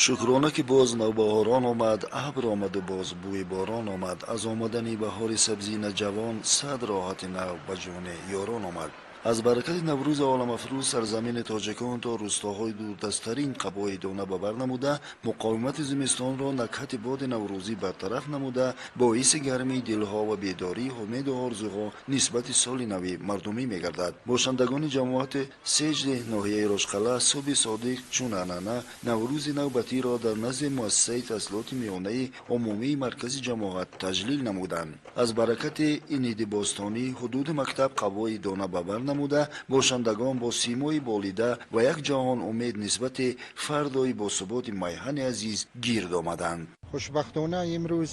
Шукрона, ки боз навбаҳорон омад, абр омаду боз бӯи борон омад. Аз омадани баҳори сабзина ҷавон, сад роҳати нав ба ҷони ёрон омад. Аз баракати Наврӯзи оламафрӯз сарзамини тоҷикон то рӯстоҳои дурдасттарин қабои дона ба бар намуда, муқовимати зимистонро накҳати боди наврӯзӣ бартараф намуда, боиси гармии дилҳо ва бедории умеду орзуҳо нисбати соли нави мардумӣ мегардад. Бошандагони ҷамоати Сеҷди ноҳияи Рошқалъа субҳи содиқ, чун анъана, Наврӯзи навбатиро дар назди муассисаи таҳсилоти миёнаи умумии маркази ҷамоат таҷлил намуданд. Аз баракати ин иди бостонӣ ҳудуди мактаб қабои дона ба бар намуда, бошандагон бо симои болида ва як ҷаҳон умед нисбати фардои босуботи майҳани азиз гирд омаданд. Хушбахтона, имрӯз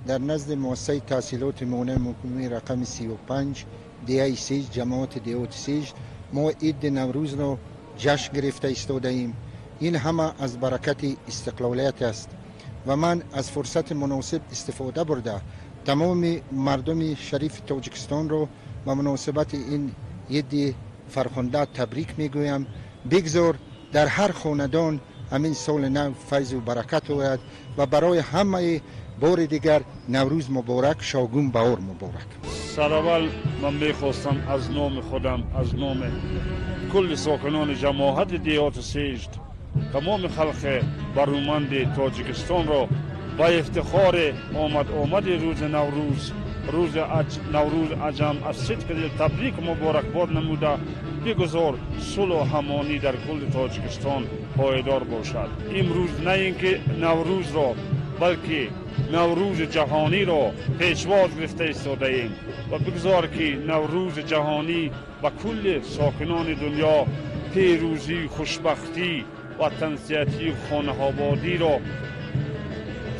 дар назди муассисаи таҳсилоти миёнаи умумии рақами 35 деҳаи Сеҷ, ҷамоати деҳоти Сеҷ, мо иди Наврӯзро ҷашн гирифта истодаем. Ин ҳама аз баракати истиқлолият аст ва ман аз фурсати муносиб истифода бурда, тамоми мардуми шарифи Тоҷикистонро ба муносибати ин иди фархунда табрик мегӯям. Бигзор дар ҳар хонадон ҳамин соли нав файзу баракат ояд ва барои ҳамаи бори дигар Наврӯз муборак, шогун баҳор муборак. Сараввал ман мехостам аз номи худам, аз номи кулли сокинони ҷамоати деҳоти Сеҷд, тамоми халқи барӯманди Тоҷикистонро ба ифтихори омад омади рӯзи Наврӯз, рӯзи Наврӯз аҷам, аз сидқи дил табрику муборакбод намуда, бигузор сулҳу ҳамонӣ дар кулли Тоҷикистон пойдор бошад. Имрӯз на ин ки Наврӯзро, балки Наврӯзи ҷаҳониро пешвоз гирифта истодаем ва бигзор, ки Наврӯзи ҷаҳонӣ ба кулли сокинони дунё пирӯзӣ, хушбахтӣ ва тансиҳатию хонаободиро,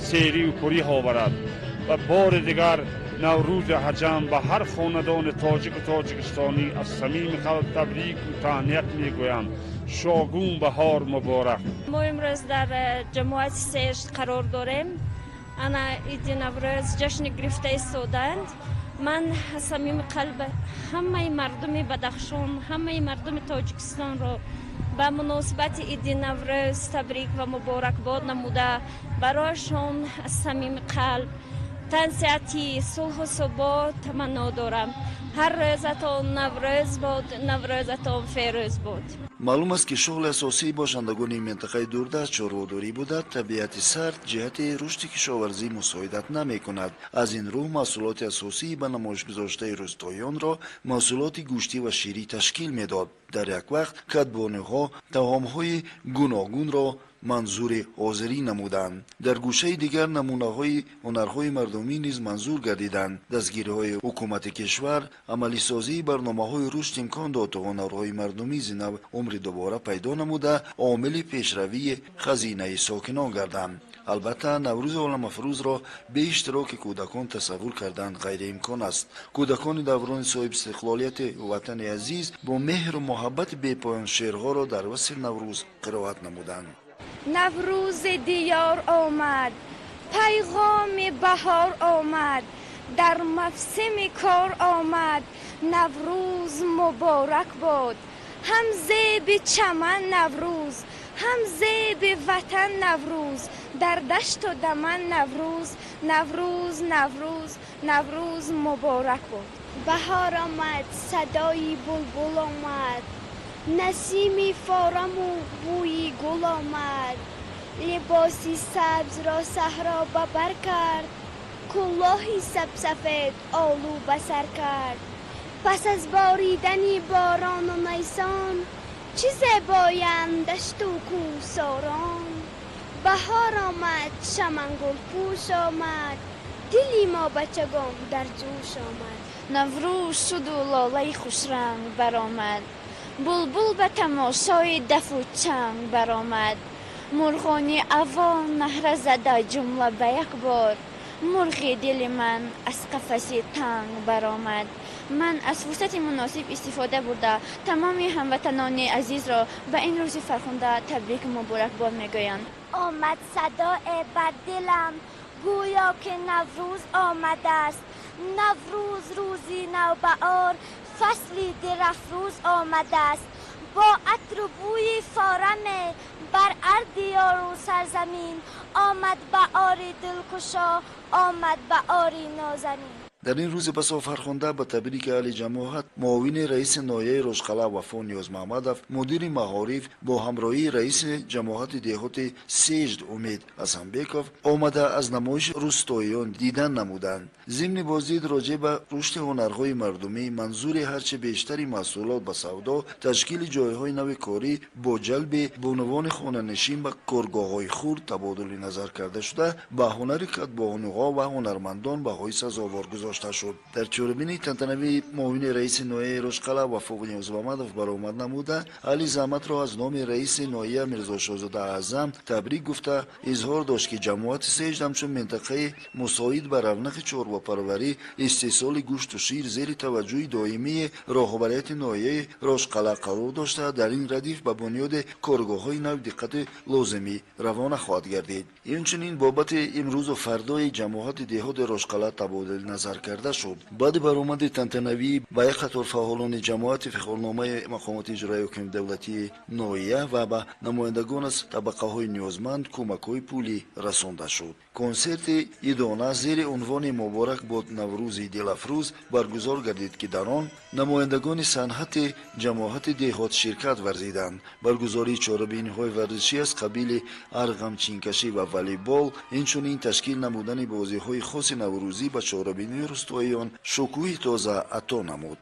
серию пурӣ оварад. Ва бори дигар Наврӯзи аҷам ба ҳар хонадони тоҷику тоҷикистонӣ аз самими қалб табрику таҳният мегӯям. Шогун баҳор муборак! Мо имрӯз дар ҷамоати Сешт қарор дорем. Ана иди Наврӯз ҷашни гирифта истодаанд. Ман аз самими қалб ҳамаи мардуми Бадахшон, ҳамаи мардуми Тоҷикистонро ба муносибати иди Наврӯз табрик ва муборакбод намуда, барояшон аз самими қалб тансиҳатӣ, сулҳу субот таманно дорам. Ҳар рӯзатон Наврӯз бод, Наврӯзатон ферӯз бод. Маълум аст, ки шуғли асосии бошандагони минтақаи дурдаст чорводорӣ буда, табиати сард ҷиҳати рушди кишоварзӣ мусоидат намекунад. Аз ин рӯ маҳсулоти асосии ба намоиш гузоштаи рӯстоёнро маҳсулоти гӯштӣ ва ширӣ ташкил медод. Дар як вақт кадбонуҳо таомҳои гуногунро манзури ҳозирӣ намуданд. Дар гӯшаи дигар намунаҳои ҳунарҳои мардумӣ низ манзур гардиданд. Дастгириҳои ҳукумати кишвар, амалисозии барномаҳои рушд имкон дод, то ҳунарҳои мардумӣ зинав умри дубора пайдо намуда, омили пешравии хазинаи сокинон гарданд. Албатта, Наврӯзи оламафрӯзро бе иштироки кӯдакон тасаввур кардан ғайриимкон аст. Кӯдакони даврони соҳибистиқлолияти ватани азиз бо меҳру муҳаббати бепоён шеърҳоро дар васфи Наврӯз қироат намуданд. Наврӯзи диёр омад, пайғоми баҳор омад, дар мавсими кор омад. Наврӯз муборак бод! Ҳам зеби чаман Наврӯз, ҳам зеби ватан Наврӯз, дар дашту даман Наврӯз. Наврӯз, Наврӯз, Наврӯз муборак бод! Баҳор омад, садои булбул омад, насими фораму бӯи гул омад. Либоси сабзро саҳро ба бар кард, кулоҳи сабсафед олу ба сар кард. Пас аз боридани борону найсон, чӣ зебоянд дашту кӯҳсорон. Баҳор омад, чамангулпӯш омад, дили мо бачагон дар ҷӯш омад. Наврӯз шуду лолаи хушранг баромад, булбул ба тамошои дафу чанг баромад. Мурғони авон наҳра зада ҷумла ба як бор, мурғи дили ман аз қафаси танг баромад. Ман аз фурсати муносиб истифода бурда, тамоми ҳамватанони азизро ба ин рӯзи фархунда табрику муборакбод мегӯям. Омад садое бар дилам, гӯё ки Наврӯз омадааст. Наврӯз, рӯзи навбаҳор, фасли дилафрӯз омадааст. Бо атру бӯи фораме, Бар ҳар диёру сарзамин омад баҳори дилкушо, омад баҳори нозанин. Дар ин рӯзи басо фархунда ба табрики аҳли ҷамоат муовини раиси ноҳияи Рошқалъа Вафо Ниёзмаҳмадов, мудири маориф бо ҳамроҳии раиси ҷамоати деҳоти Сежд Умед Ҳасанбеков омада аз намоиши рӯстоиён дидан намуданд. Зимни боздид роҷеъ ба рушди ҳунарҳои мардумӣ, манзури ҳарчи бештари маҳсулот ба савдо, ташкили ҷойҳои нави корӣ бо ҷалби бонувони хонанишин ба коргоҳҳои хурд табодули назар карда шуда, ба ҳунари кадбонуҳо ва ҳунармандон баҳои сазовор гузошта шуд. Дар чорабинии тантанавии муовини раиси ноҳияи Рошқалъа Вафо Ниёзмаҳмадов баромад намуда, аҳли заҳматро аз номи раиси ноҳия Мирзошоҳзода Аъзам табрик гуфта, изҳор дошт, ки ҷамоати Сежд ҳамчун минтақаи мусоид ба равнақи чорвопарварӣ, истеҳсоли гӯшту шир зери таваҷҷӯҳи доимии роҳбарияти ноҳияи Рошқалъа қарор дошта, дар ин радиф ба бунёди коргоҳҳои нав диққати лозимӣ равона хоҳад гардид. Инчунин бобати имрӯзу фардои ҷамоати деҳоти Рошқалъа табодули назар карда шуд. Баъди баромади тантанавӣ ба як қатор фаъолони ҷамоати фиқҳномаи мақомоти иҷроияи ҳукумати давлатии ноҳия ва ба намояндагон аз табақаҳои ниёзманд кӯмакҳои пулӣ расонда шуд. Консерти идона зери унвони «Муборак бод Наврӯзи дилафрӯз» баргузор гардид, ки дар он намояндагони санъати ҷамоати деҳот ширкат варзиданд. Баргузории чорабиниҳои варзишӣ аз қабили арғамчинкашӣ ва волейбол, инчунин ташкил намудани бозиҳои хоси наврӯзӣ ба чорабинии рӯстоиён шукӯҳи тоза ато намуд.